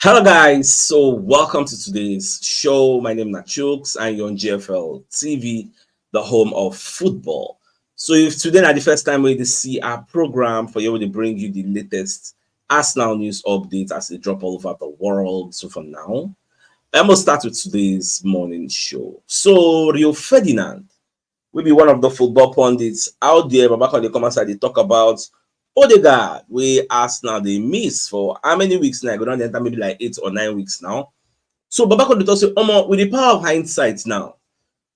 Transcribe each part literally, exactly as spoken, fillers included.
Hello, guys. So, welcome to today's show. My name is Nachooks, and you're on G F L T V, the home of football. So, if today na the first time we see our program for you, we dey bring you the latest Arsenal news updates as they drop all over the world. So, for now, I'm gonna start with today's morning show. So, Rio Ferdinand will be one of the football pundits out there. Baba come dey come outside, dey talk about Odegaard, wey Arsenal dey miss for how many weeks now? E go don enter maybe like eight or nine weeks now. So Baba come dey talk say, omo, with the power of hindsight now,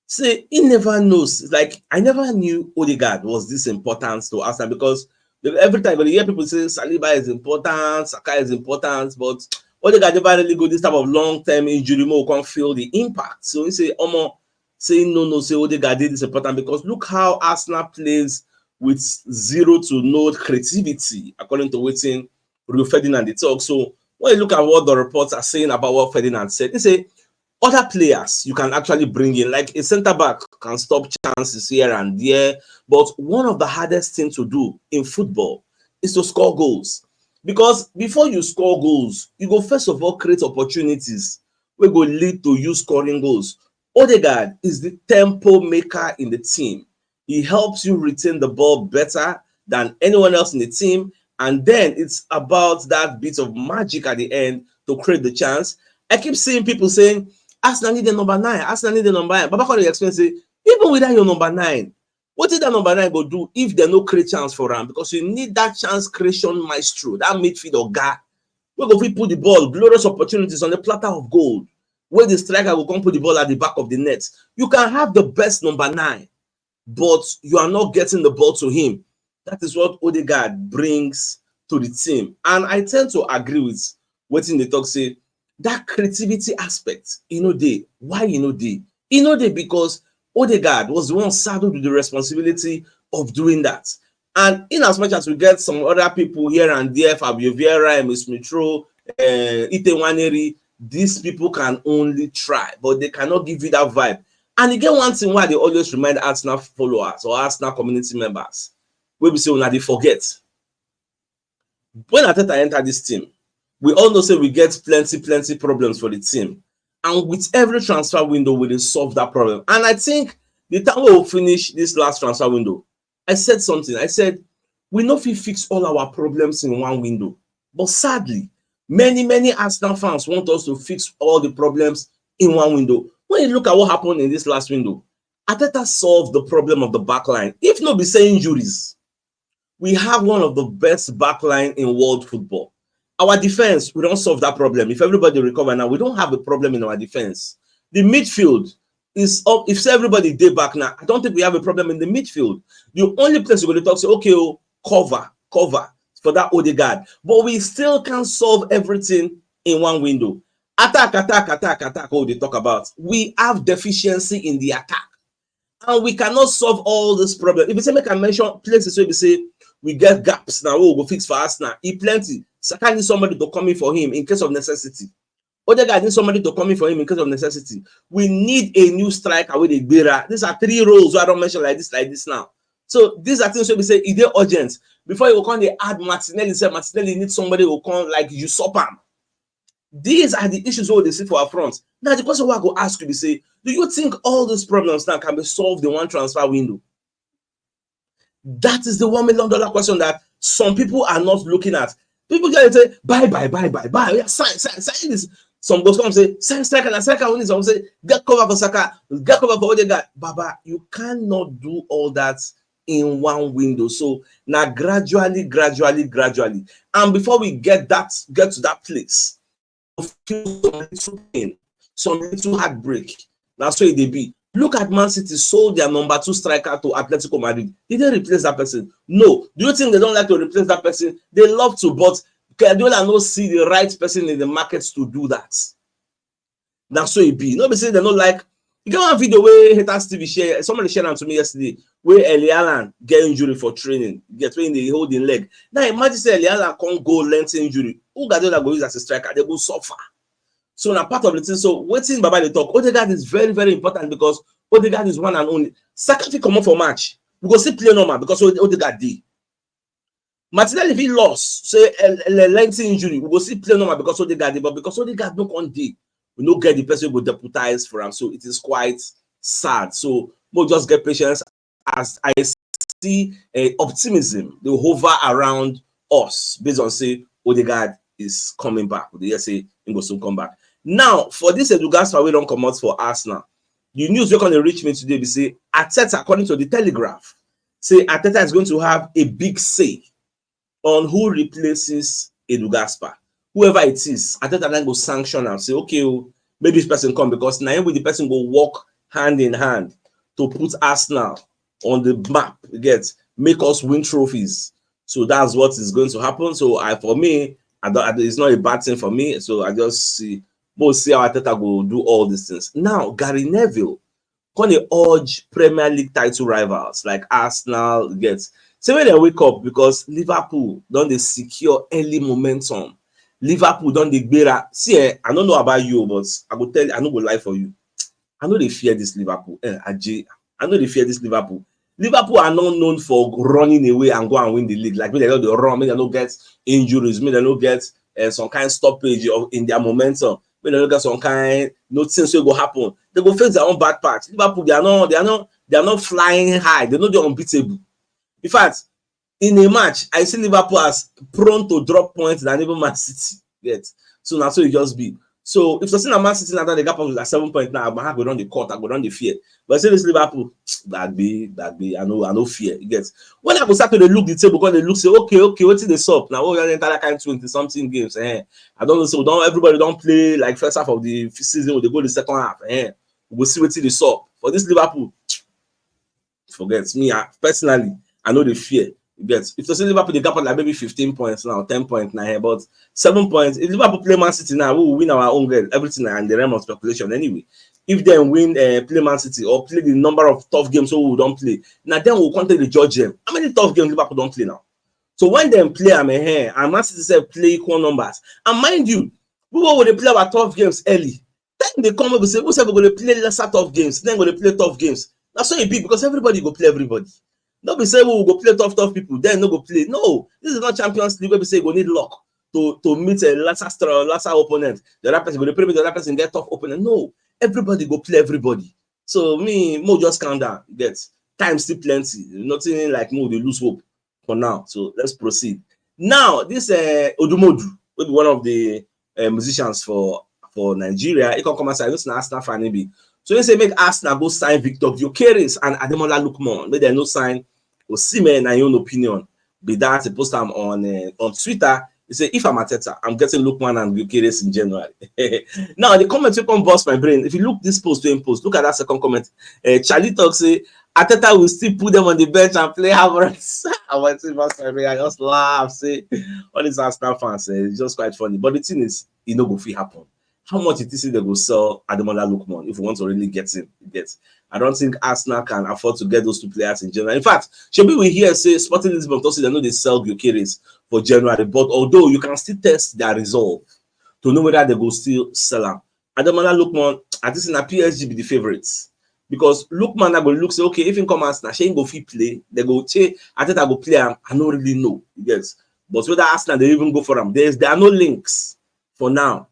say he never knows. Like, I never knew Odegaard was this important to Arsenal because every time you hear people say Saliba is important, Saka is important, but Odegaard never really go this type of long-term injury, more can feel the impact. So he say, omo, say no, no, say Odegaard did this important because look how Arsenal plays with zero to no creativity, according to wetin Rio Ferdinand dey talk. So when you look at what the reports are saying about what Ferdinand said, he say other players you can actually bring in, like a center back can stop chances here and there, but one of the hardest things to do in football is to score goals. Because before you score goals, you go first of all create opportunities wey go lead to you scoring goals. Odegaard is the tempo maker in the team. He helps you retain the ball better than anyone else in the team. And then it's about that bit of magic at the end to create the chance. I keep seeing people saying, Arsenal need a number nine, Arsenal need a number nine. Baba come dey explain say, even without your number nine, wetin that number nine go do if dem no create chance for am? Because you need that chance creation maestro, that midfield oga, wey go fit put the ball, glorious opportunities on the platter of gold, where the striker go come put the ball at the back of the net. You can have the best number nine, but you are not getting the ball to him. That is what Odegaard brings to the team. And I tend to agree with wetin dey talk say that creativity aspect, e no dey. Why e no dey? E no dey because Odegaard was the one saddled with the responsibility of doing that. And in as much as we get some other people here and there, Fabio Vieira, Emile Smith Rowe, uh, Ite Nwaneri, these people can only try, but they cannot give you that vibe. And e get one thing wey I dey always remind Arsenal followers or Arsenal community members, wey be say una dey forget. When Arteta enter this team, we all know say we get plenty, plenty problems for the team. And with every transfer window, we dey solve that problem. And I think the time we will finish this last transfer window, I said something. I said, we no fit fix all our problems in one window. But sadly, many, many Arsenal fans want us to fix all the problems in one window. When you look at what happened in this last window, Arteta solved the problem of the back line. If no be say injuries, we have one of the best back line in world football. Our defense, we don solve that problem. If everybody recover now, we don't have a problem in our defense. The midfield is up. If say everybody dey back now, I don't think we have a problem in the midfield. The only place we go dey talk say, okay, oh, cover, cover for that Odegaard. But we still can't solve everything in one window. Attack, attack, attack, attack, what we dey talk about. We have deficiency in the attack. And we cannot solve all this problem. If you say make I mention places where we say we get gaps now, we go fix for Arsenal. E plenty. Saka need somebody to come in for him in case of necessity. Odegaard need somebody to come in for him in case of necessity. We need a new striker with a gbera. These are three roles wey I don mention like this, like this now. So these are things wey be say e dey urgent. Before you go come dey add Martinelli, say Martinelli need somebody who come like usurp am. These are the issues wey we dey see for our front. Now the question wey I go ask you be say, do you think all these problems now can be solved in one transfer window? That is the one million dollar question that some people are not looking at. People get to say, buy, buy, buy, buy, buy. Yeah, sign, sign, sign this. Some go come say, sign striker, na striker we need. Some say, get cover for Saka, get cover for Odegaard. Baba, you cannot do all that in one window. So now gradually, gradually, gradually. And before we get that, get to that place, feel some little pain, some little heartbreak. Na so e dey be. Look at Man City sold their number two striker to Atletico Madrid. Did they replace that person? No. Do you think they don't like to replace that person? They love to, but Guardiola no see the right person in the market to do that. Na so e be. No be say they no like. You get one video wey Haters T V share. Somebody share am to me yesterday. Wey Erling Haaland get injury for training. Get when they hold in leg. Now imagine say Erling Haaland come go lengthen injury. Who Guardiola go use as a striker? They go suffer. So na part of the thing. So wetin Baba dey talk, Odegaard is very, very important because Odegaard is one and only. Saka fit comot for match. We go still play normal because Ode- Odegaard dey. Martinelli fit lost, say a, a lengthy injury, we go see play normal because Odegaard dey, but because Odegaard no come dey, we no get the person go deputize for am. So it is quite sad. So we'll just get patience as I see uh, optimism they hover around us based on say Odegaard is coming back. They say he go soon come back. Now for this Edu Gaspar wey don comot for Arsenal, the news wey come dey reach me today be say Arteta, according to the Telegraph, say Arteta is going to have a big say on who replaces Edu Gaspar. Whoever it is, Arteta then go sanction and say, okay, oh, maybe this person come because now with the person go walk hand in hand to put Arsenal on the map, get make us win trophies. So that's what is going to happen. So I, for me, I don't, I, it's not a bad thing for me. So I just see, we'll see how Arteta go do all these things. Now, Gary Neville come dey urge Premier League title rivals like Arsenal get say make dem wake up because Liverpool don dey secure early momentum. Liverpool don dey gbera. See, eh, I no know about you, but I go tell you, I no go lie for you. I no dey fear this Liverpool. Eh, Aje, I no dey fear this Liverpool. Liverpool are not known for running away and go and win the league. Like, make dem no dey run, make dem no get injuries, make dem no get uh, some kind stoppage of, in their momentum. Make dem no get some kind no things wey go happen. They go face their own bad patch. Liverpool, they are not, they are not, they are not flying high. They no dey unbeatable. In fact, in a match, I see Liverpool as prone to drop points than even Man City. Yet, so now so it just be. So if Tottenham, Man City now don dey gap up with like seven points now, my heart go don dey cut, I go don dey fear. But say this Liverpool, gbagbe, gbagbe, I no, I no fear. You get, when I go start to dey look the table, go dey look say, okay, okay, wetin dey sup now? Oh, we don enter that kind twenty something games. Eh, I don know say we don, everybody don play like first half of the season, we dey go the second half. Eh, we go see wetin dey sup for this Liverpool. Forget me, I, personally, I no dey fear. You get, if to say Liverpool dey gap up like maybe fifteen points now, ten points now, eh, but seven points. If Liverpool play Man City now, we will win our own game, everything na in the realm of speculation anyway. If dem win, uh, play Man City or play the number of tough games wey we don play, na then we go come take dey judge dem. How many tough games Liverpool don play now? So when dem play am, eh, and Man City sef play equal numbers, and mind you, we wey we dey play our tough games early, time dey come wey be say we sef go dey play lesser tough games, then go dey play tough games. Na so e be because everybody go play everybody. No be say we go play tough tough people, then no go play. No, this is not Champions League wey be say you go need luck to, to meet a lesser str-, lesser opponent. The other person go dey play, the other person get tough opponent. No, everybody go play everybody. So me, mo just calm down. You get, time still plenty. Nothing like mo dey lose hope for now. So let's proceed. Now, this, uh, Odumodu, wey be one of the, uh, musicians for, for Nigeria, he come come outside, this na Arsenal fan he be. So he say make Arsenal go sign Victor Gyökeres and Ademola Lookman. Make dem no sign Osimhen, na your own opinion. Be that he post am on, uh, on Twitter. He say, if I'm Arteta, I'm getting Lookman and Gyökeres in January. Now, the comment wey come burst my brain. If you look this post wey he post, look at that second comment. Uh, Charlie talk say, Arteta will still put them on the bench and play Havertz. I want to burst my brain. I just laugh. Say, all these Arsenal fans, eh, it's just quite funny. But the thing is, e no go fit happen. How much it is they go sell Ademola Lookman if we want to really get him? Get. I don't think Arsenal can afford to get those two players in general. In fact, shebi we hear say Sporting Lisbon talk say they no dey sell Gyökeres for January, but although you can still test their resolve to know whether they go still sell am. Ademola Lookman, I think na P S G be the favourites because Lookman na go look say, okay, if he come Arsenal, shey he go fit play? They go say Arteta go play am. I no really know. You get, but whether Arsenal dey even go for am, there's, there are no links for now.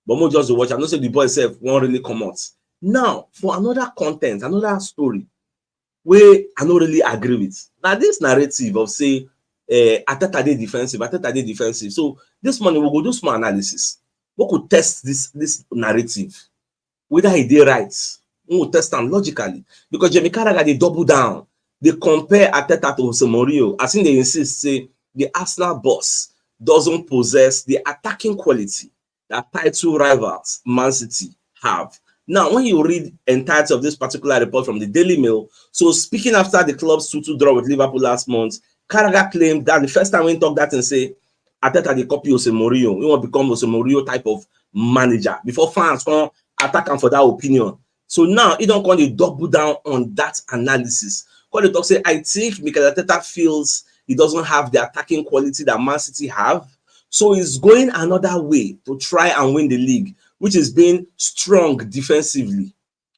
But mo just dey watch. I know say the boy sef wan really comot. Now, for another content, another story wey I no really agree with, na this narrative of say, eh, Arteta dey defensive, Arteta dey defensive. So this morning we go do small analysis. We go test this, this narrative, whether e dey right. We go test am logically because Jamie Carragher dey double down, dey compare Arteta to Jose Mourinho, as he dey insist say the Arsenal boss doesn't possess the attacking quality that title rivals Man City have. Now, when you read entirety of this particular report from the Daily Mail, so speaking after the club's two two draw with Liverpool last month, Carragher claimed that the first time when he talk that and say, Arteta dey copy Jose Mourinho, he wan become Jose Mourinho type of manager before fans come attack am for that opinion. So now he don come dey double down on that analysis. Come dey talk say, I think Mikel Arteta feels he doesn't have the attacking quality that Man City have, so he's going another way to try and win the league, which is being strong defensively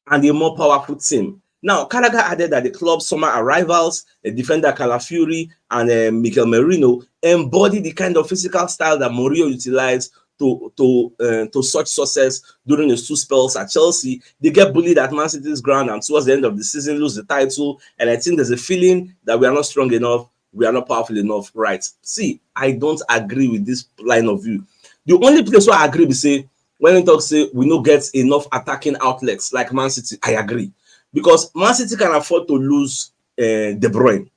and a more powerful team. Now, Carragher added that the club's summer arrivals, a defender Calafiori and uh, Mikel Merino, embody the kind of physical style that Mourinho utilized to to uh, to such success during his two spells at Chelsea. They get bullied at Man City's ground, and towards the end of the season, lose the title. And I think there's a feeling that we are not strong enough, we are not powerful enough, right? See, I don't agree with this line of view. The only place where I agree is say when we talk say we no get enough attacking outlets like Man City, I agree, because Man City can afford to lose uh, De Bruyne.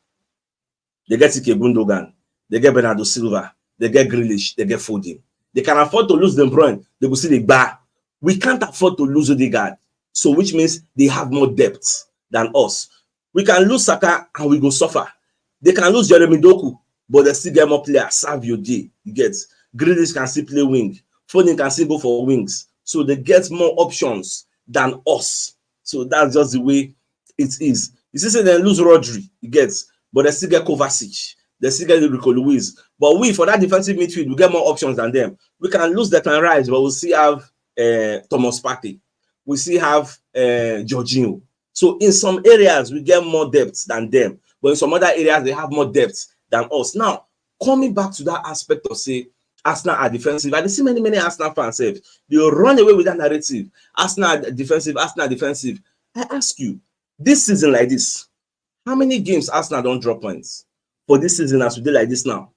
They get Ilkay Gundogan, they get Bernardo Silva, they get Grealish, they get Foden. They can afford to lose De Bruyne, they go see the bar. We can't afford to lose Odegaard, so which means they have more depth than us. We can lose Saka and we go suffer. They can lose Jeremy Doku, but they still get more players. Savio J, you get. Grealish can still play wing. Foden can still go for wings. So they get more options than us. So that's just the way it is. You see, say they lose Rodri, you get, but they still get Kovacic. They still get Rico Luis. But we, for that defensive midfield, we get more options than them. We can lose Declan Rice, but we still have uh, Thomas Partey. We still have uh, Jorginho. So in some areas, we get more depth than them. But in some other areas, they have more depth than us. Now, coming back to that aspect of say, Arsenal are defensive. I see many, many Arsenal fans say they run away with that narrative. Arsenal defensive, Arsenal defensive. I ask you, this season like this, how many games Arsenal don't drop points? For this season, as we do like this now,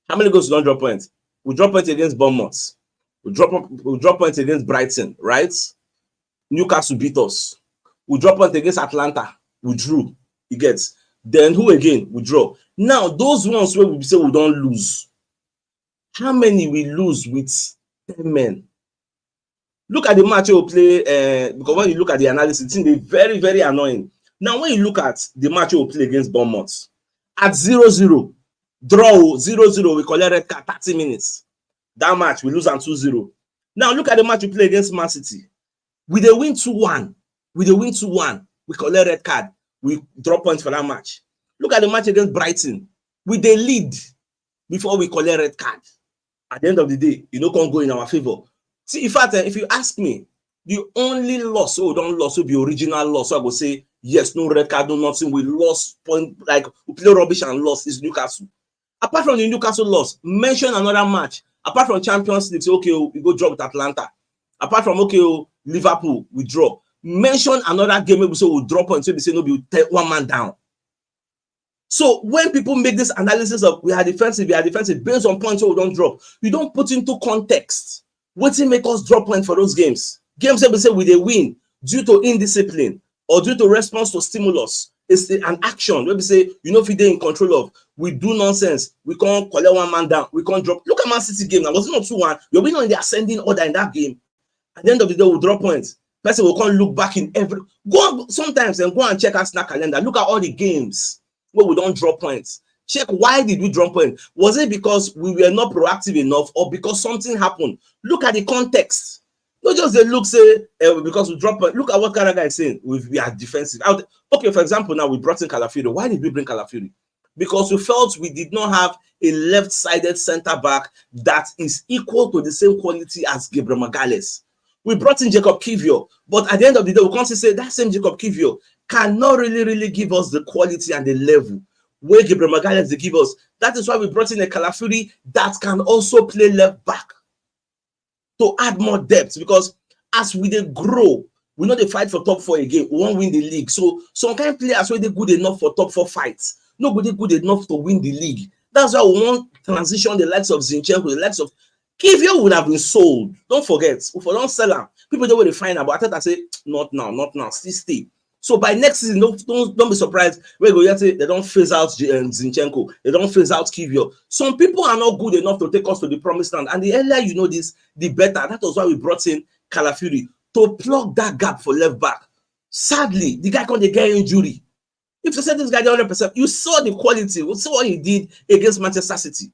how many goals don't drop points? We drop points against Bournemouth. We drop we drop points against Brighton, right? Newcastle beat us. We drop points against Atalanta. We drew. You get. Then who again? We draw. Now, those ones where we say we don't lose, how many we lose with ten men? Look at the match you play uh, because when you look at the analysis, it's very, very annoying. Now, when you look at the match you play against Bournemouth, at zero zero, draw zero zero, we collect red card thirty minutes. That match, we lose on two zero. Now, look at the match you play against Man City. We they win two one. We they win two one. We collect red card. We drop points for that match. Look at the match against Brighton. We they lead before we collect red card. At the end of the day, you know, can't go in our favor. See, in fact, eh, if you ask me, the only loss, oh, don't loss, will be original loss. So I go say, yes, no red card, no nothing. We lost point, like, we play rubbish and lost is Newcastle. Apart from the Newcastle loss, mention another match. Apart from Champions League, say, okay, we go draw with Atalanta. Apart from, okay, oh, Liverpool, we draw. Mention another game, maybe say we draw points, so they say no, be one man down. So when people make this analysis of we are defensive, we are defensive, based on points we don't drop, you don't put into context wetin make us drop points for those games. Games that we say we they win due to indiscipline or due to response to stimulus. It's an action where we say, you know, if you dey in control of, we do nonsense, we can't collect one man down, we can't drop. Look at Man City game now. Was it not two one? You're winning on the ascending order in that game. At the end of the day, we drop points. Person will come look back in every go on, sometimes and go and check Arsenal calendar. Look at all the games where we don't drop points. Check why did we drop points? Was it because we were not proactive enough or because something happened? Look at the context. Not just they look say uh, because we drop point. Look at what Carragher is saying. We, we are defensive. Out, okay, for example, now we brought in Calafiori. Why did we bring Calafiori? Because we felt we did not have a left-sided center back that is equal to the same quality as Gabriel Magalhaes. We brought in Jacob Kivior, but at the end of the day, we can't say that same Jacob Kivior cannot really, really give us the quality and the level where Gabriel Magalhaes they give us. That is why we brought in a Calafiori that can also play left back to add more depth, because as we they grow, we know they fight for top four again. We won't win the league. So some kind of players where they good enough for top four fights, nobody good enough to win the league. That's why we want transition the likes of Zinchenko, the likes of Kivior would have been sold. Don't forget, if we don't sell him, people don't want to find out. But I thought I say, not now, not now, still stay. So by next season, don't don't, don't be surprised. We go here say they don't phase out um, Zinchenko, they don't phase out Kivior. Some people are not good enough to take us to the promised land, and the earlier you know this, the better. That was why we brought in Calafiori to plug that gap for left back. Sadly, the guy can't get injury. If you said this guy, the hundred percent, you saw the quality. You saw what he did against Manchester City.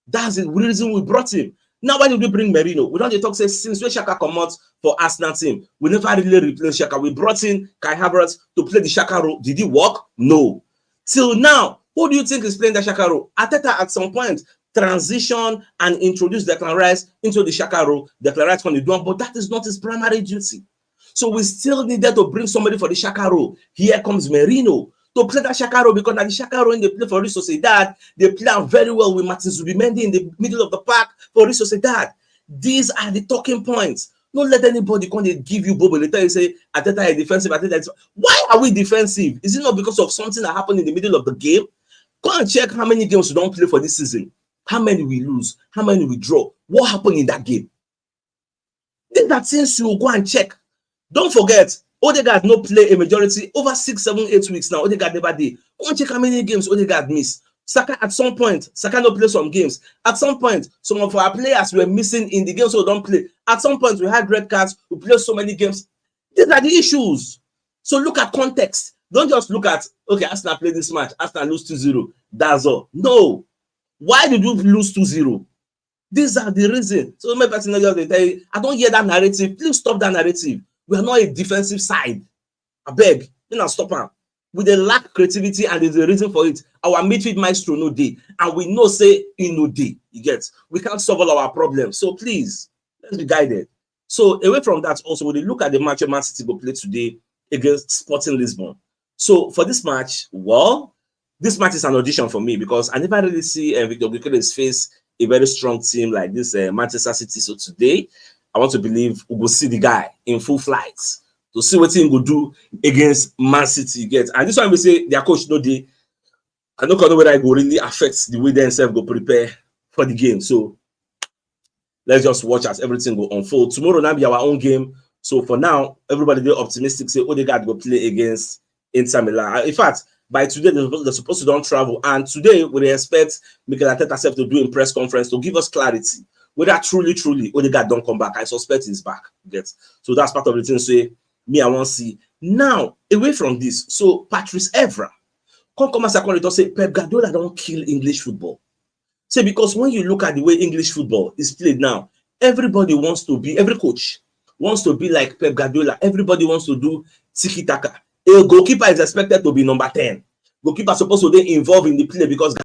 That's the reason we brought him. Now, why did we bring Merino? We don't talk say since we Xhaka come out for Arsenal team, we never really replaced Xhaka. We brought in Kai Havertz to play the Xhaka role. Did it work? No. Till now, who do you think is playing that Xhaka role? Arteta at some point transition and introduce Declan Rice into the Xhaka role. Declan Rice can do one, but that is not his primary duty. So we still needed to bring somebody for the Xhaka role. Here comes Merino to play that Xhaka role, because na the Xhaka role wey dey play for Real Sociedad, dey play am very well with Martin Zubimendi in the middle of the park for Real Sociedad. These are the talking points. No let anybody come dey give you bobo, dey tell you say Arteta is defensive, Arteta is... Why are we defensive? Is it not because of something that happened in the middle of the game? Go and check how many games we don play for this season. How many we lose? How many we draw? What happened in that game? These are things you go and check. Don't forget, Odegaard no play a majority over six, seven, eight weeks now. Odegaard never dey. Go and check how many games Odegaard miss. Saka, at some point, Saka no play some games. At some point, some of our players were missing in the games we don play. At some point, we had red cards. We played so many games. These are the issues. So look at context. Don't just look at, okay, Arsenal play this match, Arsenal lose two zero. That's all. No. Why did we lose two zero? These are the reasons. So many person no just dey tell you, I don hear that narrative. Please stop that narrative. We are not a defensive side. Abeg, make una stop am. We dey lack creativity, and there's a reason for it. Our midfield maestro no dey, and we know say e no dey. You get? We can't solve all our problems. So please, let's be guided. So away from that, also, we dey look at the match wey Man City go play today against Sporting Lisbon. So for this match, well, this match is an audition for me because I never really see uh, Victor Gyökeres face a very strong team like this uh, Manchester City. So today, I want to believe we go see the guy in full flight to see wetin he go do against Man City. You get? And this one we say their coach no dey. I no know whether it go really affect the way themselves go prepare for the game. So let's just watch as everything go unfold. Tomorrow now be our own game. So for now, everybody dey optimistic say Odegaard go play against Inter Milan. Uh, In fact, by today, they're supposed, they're supposed to don travel. And today, we dey expect Mikel Arteta sef to do a press conference to give us clarity whether truly, truly, Odegaard don come back. I suspect he's back. You get? So that's part of the thing say me I wan see. Now, away from this, so Patrice Evra come come as I come dey talk say Pep Guardiola don kill English football. Say because when you look at the way English football is played now, everybody wants to be, every coach wants to be like Pep Guardiola. Everybody wants to do tiki taka. A goalkeeper is expected to be number ten. Goalkeeper supposed to dey involved in the play because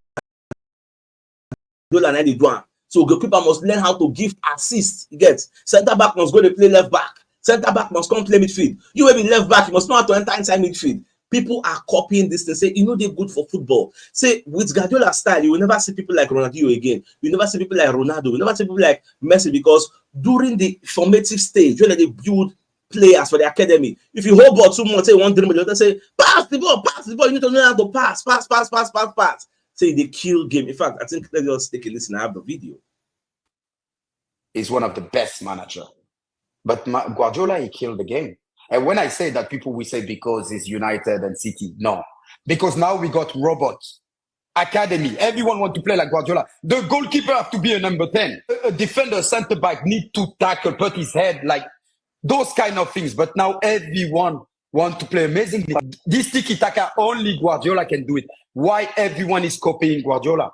Guardiola na dey do am. So goalkeeper must learn how to give assist. You get? Center back must go dey play left back. Center back must come play midfield. You wey be left back, you must know how to enter inside midfield. People are copying this thing. Say e no dey good for football. Say with Guardiola style, you will never see people like Ronaldinho again. You never see people like Ronaldo. You never see people like Messi because during the formative stage, when they build players for the academy, if you hold ball too much, say one dribble, they say pass the ball, pass the ball. You need to know how to pass, pass, pass, pass, pass, pass. Say they kill game. In fact, I think let us take a listen. I have the video. He's one of the best manager. But Ma- Guardiola, he killed the game. And when I say that, people will say because it's United and City. No, because now we got robots, academy. Everyone want to play like Guardiola. The goalkeeper have to be a number ten. A, a defender, center back need to tackle, put his head, like those kind of things. But now everyone want to play amazingly. This tiki taka, only Guardiola can do it. Why everyone is copying Guardiola?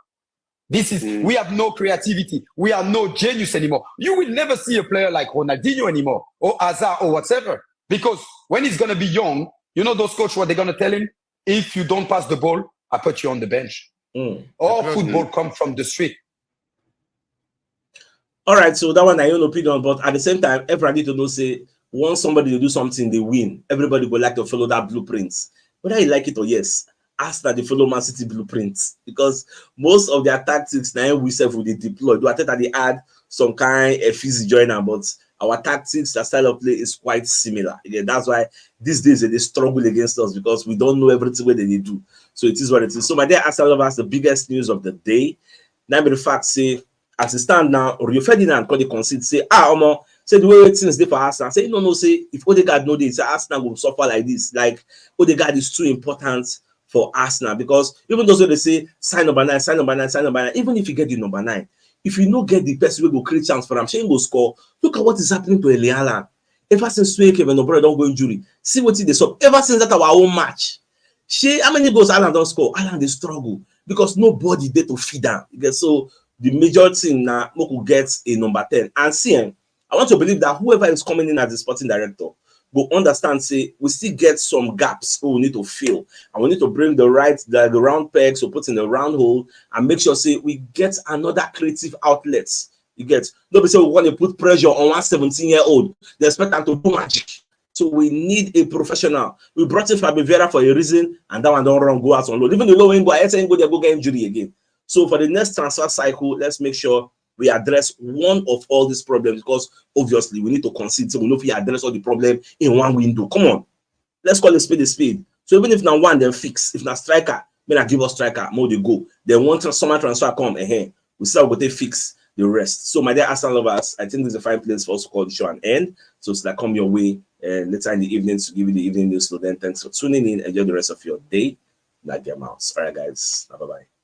This is, we have no creativity. We are no genius anymore. You will never see a player like Ronaldinho anymore, or Hazard, or whatever. Because when he's gonna be young, you know those coach, what they're gonna tell him? If you don't pass the ball, I put you on the bench. All football come from the street. All right, so that one I own opinion, but at the same time, everybody need to know say once somebody dey do something, they win. Everybody go like to follow that blueprint, whether you like it or yes. Arsenal dey follow Man City blueprint because most of their tactics na we sef we dey deploy. Though Arteta dey add some kind of fizzy join am, but our tactics, our style of play is quite similar. Yeah, that's why these days they struggle against us because we don't know everything wey they dey do. So it is what it is. So my dear Arsenal lovers, the biggest news of the day, na be the fact say as it stand now, Rio Ferdinand come dey concede say, ah, omo, say the way things dey for Arsenal, say you no know say if Odegaard no dey, say Arsenal go suffer like this. Like Odegaard is too important for Arsenal because even though they say sign number nine, sign number nine, sign number nine, even if you get the number nine, if you no get the person wey go create chance for am, shey he go score? Look at what is happening to Erling Haaland. Ever since wey Kevin De Bruyne don go injury, see wetin dey sup. Ever since that our own match, shey how many goals Haaland don score? Haaland dey struggle because nobody dey to feed am. You get? So the major thing na make we get a number ten. And see, eh, I want to believe that whoever is coming in as the sporting director go understand say we still get some gaps wey we need to fill, and we need to bring the right, the, the round pegs to put in the round hole and make sure say we get another creative outlet. You get? No be say we want to put pressure on one seventeen year old, they expect am to do magic. So we need a professional. We brought in Fabio Vieira for a reason, and that one don't run go out on loan. Even the low go, I say go there go get injury again. So for the next transfer cycle, let's make sure we address one of all these problems, because obviously we need to concede, so we know if we address all the problem in one window. Come on, let's call a spade a spade. So even if now one then fix, if now striker, may not give us striker, more they go. Then one trans- summer transfer come, eh, we still go to fix the rest. So my dear Arsenal lovers, I think this is a fine place for us to call the show an end. So it's like come your way. Uh, later in the evening to give you the evening news. So then thanks for tuning in. Enjoy the rest of your day. Like your mouse. All right, guys. Bye bye.